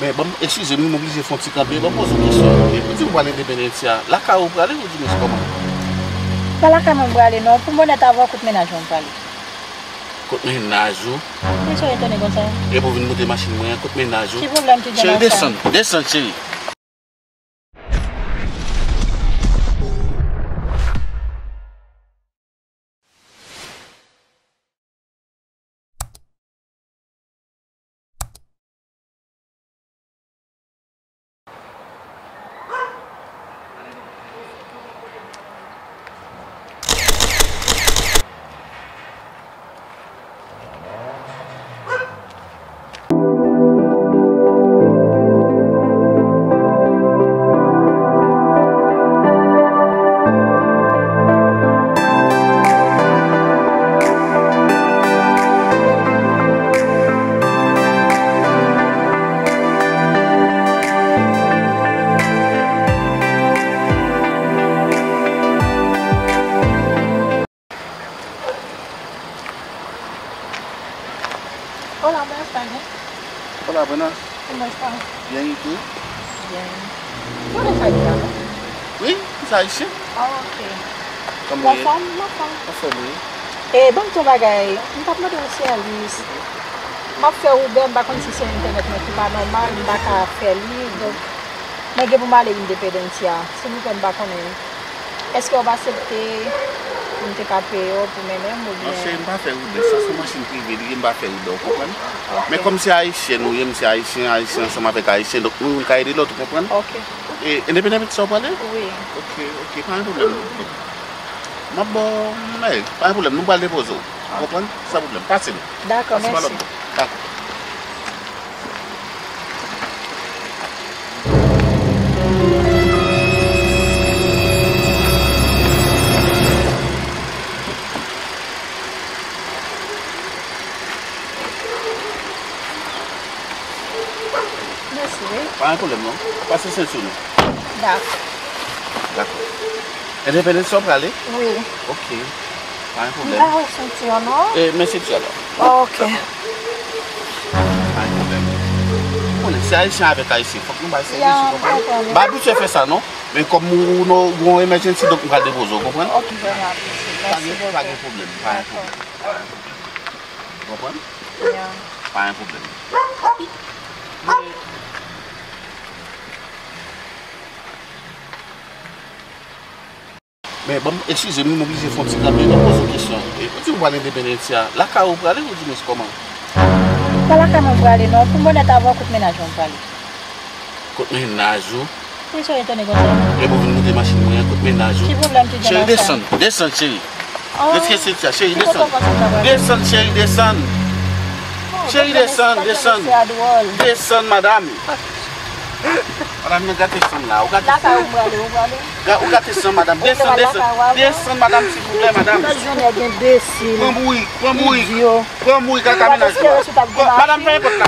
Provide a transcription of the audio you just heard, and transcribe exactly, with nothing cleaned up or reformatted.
Men, ban m, eskize m, wi, m oblije fè yon ti kanpe. Ban m poze w kesyon. E pou di w pral Independence a, lakay ou prale oudimens kòman? Pa lakay mwen m prale, non. Pou m onèt avè w, kot mennaj mwen m prale. Kot mennaj ou? Kisa w etone konsa? Epi w vin moute machin mwen an, kot mennaj ou? Ki pwoblèm ki gen nan sa? Cheri, desann, desann, cheri. Hola, buenas tardes. Hola, buenas. ¿Cómo está? Bien, ¿y tú? Bien. ¿Tú eres haitiano? Oui, c'est haïtien. Ah, ok. Comment est? La femme, la femme. La famille. Eh, bon, ton bagay, m t ap mande yon sèvis. M ap fè Uber, m pa konn si se entènèt mwen ki pa nòmal, m pa ka fè li, donk, mwen gen pou m ale Independansya. Silvouplè, m pa konnen. Èske w ap aksepte pou m te ka peye w pou mennen m oubyen? Non, cheri, m pa fè Uber. Sa se yon machin prive li ye, m pa fè Uber, ou konprann? Ok. Men kòm se ayisyèn ou ye, m se ayisyen, ayisyen ansanm avèk ayisyen, donk nou youn ka ede lòt, ou konprann? Ok. E, Independence sa w prale? Wi. Ok, ok, pa gen pwoblèm. M ap ba w, men, pa gen pwoblèm, nou pral depoze w. Ou konprann? San pwoblèm, pase nou. Dakò, mèsi. Pase pa lòt bò. Dakò. Mèsi, wi. Pa gen pwoblèm, non. Pase senti w nou. Dakò. Dakò. Independence sa w prale? Wi. Ok. Pa gen pwoblèm. M pa wè senti an, non. E, men senti an la. Ok. Pa gen pwoblèm. Ou konnen, se ayisyen avèk ayisyen. Fòk nou bay sèvis, ou konprann? M pa abitye fè sa, non. Men kòm ou, ou, ou, ou yon emergency, donk m pral depoze w, ou konprann? Ok, vrèman apresye. Pa gen, pa gen pwoblèm. Pa gen pwoblèm. Ou konprann? Pa gen pwoblèm. Men, ban m, eskize m, wi, m oblije fè yon ti kanpe, ban m poze w kesyon. E, ou di w pral Independence a, lakay ou prale oudimens kòman? Pa lakay mwen m prale, non. Pou m onèt avè w, kot mennaj mwen m prale. Kot mennaj ou? Kisa w etone konsa? Epi w vin moute machin mwen an, kot mennaj ou? Ki pwoblèm ki gen nan sa? Cheri, desann, desann, cheri. Desann, cheri, desann. Desann, cheri, desann. Cheri, desann, desann. Desann, madanm. Madanm, men gate san la. Ou gate san. Ou gate san, madanm. Desann, desann. Desann, madanm, silvouplè, madanm. Pran bourik, pran bourik. Pran bourik, kaka mennaj la. Madanm, fè nenpòt la.